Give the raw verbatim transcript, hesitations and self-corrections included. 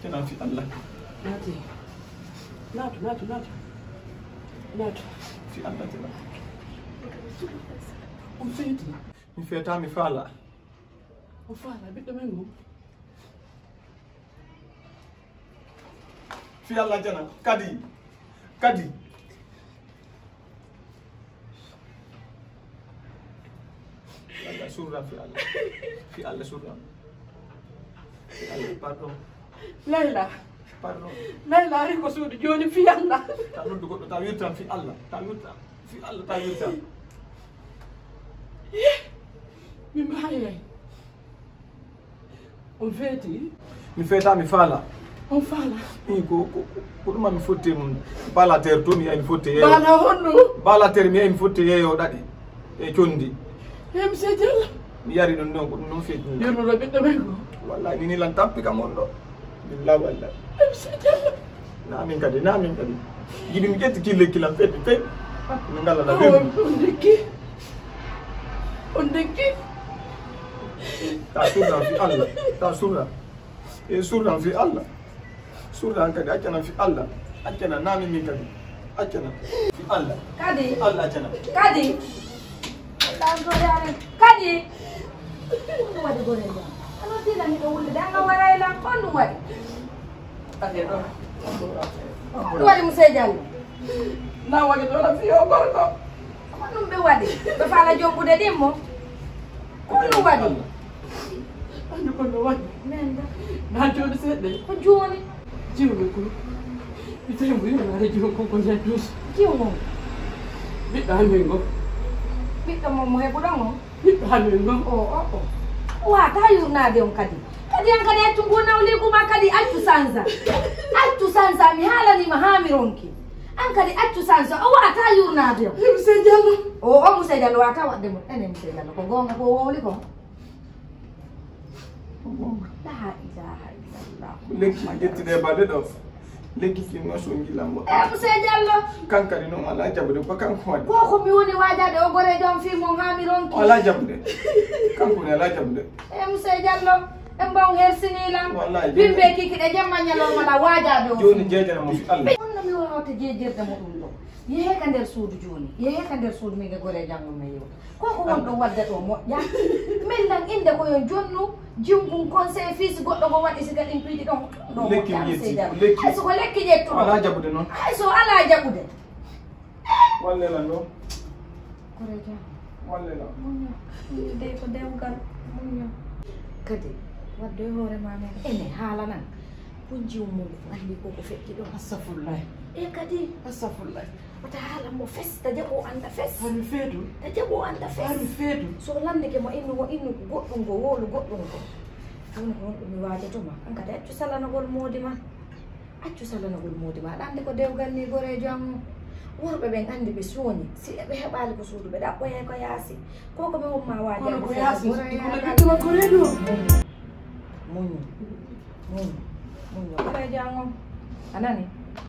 Tena fi Allah. Naati. Naatu, naatu, naatu. Naatu. Fi Allah tena. On feeti. Mi feeta, mi faala. O faala, ɓiɗɗo men ngon. Fi Allah tena. Kadi. Kadi. Allah, surra fi Allah. Fi Allah, surra. Fi Allah, pardon. Layla. Pardon. Layla ari ko suudu jooni fi Allah. Ta noddu goɗɗo, ta wirtan fi Allah. Ta wirtan. Fi Allah, ta wirtan. Mi maayay. On feeti? Mi feeta, mi faala. On faala? I, ko, ko, ko, ko ɗuma mi fotte mum. Bala ter to mi yahi mi fotte yeeyo. Bala honno? Bala ter mi yahi mi fotte yeeyo ɗaɗi. E condi. He, monsieur Diallo. Mi yari ɗum ɗon, ko ɗum ɗon feeti. Yurnuɗo ɓiɗɗo men ko? Wallahi, nini lan tampi kam on ɗo. Billah wallahi. He, monsieur Diallo. Na min kadi, na min kadi. Yiɗi mi ƴetti ki lekki lan fetti, fetti. Mi ngala na. Awa, ɓeɓi. On dekki. On dekki. Ta surna fi Allah. Ta surna. E surna fi Allah. Surna kadi, accana fi Allah. Accana, na min kadi. Accana. Fi Allah. Kadi. Fi Allah, accana. Kadi. Kadi. Honɗum waɗi gorel ma? A noddiilam miɗo wullude, an a waraay lan. Honɗum waɗi? Ade ɗo. Honɗum waɗi, monsieur Diallo? Na waɗi ɗo, na fiyo gorko. Honɗum ɓe waɗi? Ɓe faala jombude ɗimmo? Honɗum waɗi? Anndi ko no waɗi? Men da. Na jooni seeɗa. Ko jooni? Jiwmi ko. Mi tawi mo yurnaade jiwmi ko, ko nder duus. Jiw mon? Ɓiɗɗo amen ngo. Ɓiɗɗo mon mo heɓuɗon on? Ɓiɗɗo amen ngo. O, o, o. Wata yurnaade on kadi. Kadi an kadi accu ngu nawliigu ma kadi, accu sansa. Accu sansa, mi haalanii ma haa mi ronki. An kadi accu sansa, o wata yurnaade on. Monsieur Diallo. O, o, monsieur Diallo wata waɗde mo. Ene monsieur Diallo, ko goonga ko wowli ko. La ilaha illallah. Lekki ƴettide baɗe ɗo. Lekki ki no so ngilambo. Eh, monsieur Diallo. Kankari noon alaa jaɓude, ko kanko waɗi. Ko ko mi woni waajaade o goreejo on fii mon haa mi ronki. O alaa jaɓude. Kanko ne alaa jaɓude. Eh, monsieur Diallo, en mbon hersini lan. Wallahi. Bimbe kiki ɗe jemma ñalawma la waajaade o. Jooni jeejana mo fi Allah. Honno mi wawata jeejirde mo ɗum ɗo? Yehe ka nder suudu jooni. Yehe ka nder suudu min e goreejo an on men yewta. Ko ko won ɗon wadda ɗo moƴƴa? Min lan innde ko yo jonnu, jingun, conseil, fii si goɗɗo ngo waɗi siga ɗin piiji ɗon, ɗo lekki moƴƴa, ƴetti, seyda. Lekki. Hay so ko lekki ƴettuɗo. Alaa jaɓude noon. Hay so alaa jaɓude. Walle lan ɗo. Koreja. Walle lan. Muñño. Dey ko dewgal. Muñño. Kadi, wadde e hoore ma men. Ene haala nan. Kun jiw mum ko anndi ko ko feƴƴi ɗo. Astafurlahi. E kadi. Astafurlahi. Wata haalan mo fes, ta jaɓo annda fes. Hari feetu. Ta jaɓo annda fes. Hari feetu. So o lanndike mo innu, mo innu ko goɗɗum ko, wowlu goɗɗum ko. Jooni ko honɗum mi waajoto ma? An kadi accu salanagol moodi ma. Accu salanagol moodi ma. Aɗa anndi ko dewgal ni goreejo am o. Worɓe ɓen anndi ɓe sooñi. Si ɓe heɓaali ko suudu, ɓe ɗaɓɓoyay ko yaasi. Ko ko ɓe won ma waajaade. Kono ko yaasi, goreejo ɓiɗɗo ma goreejo. Muñu. Muñu. Muñu. Goreejo am on. A nani?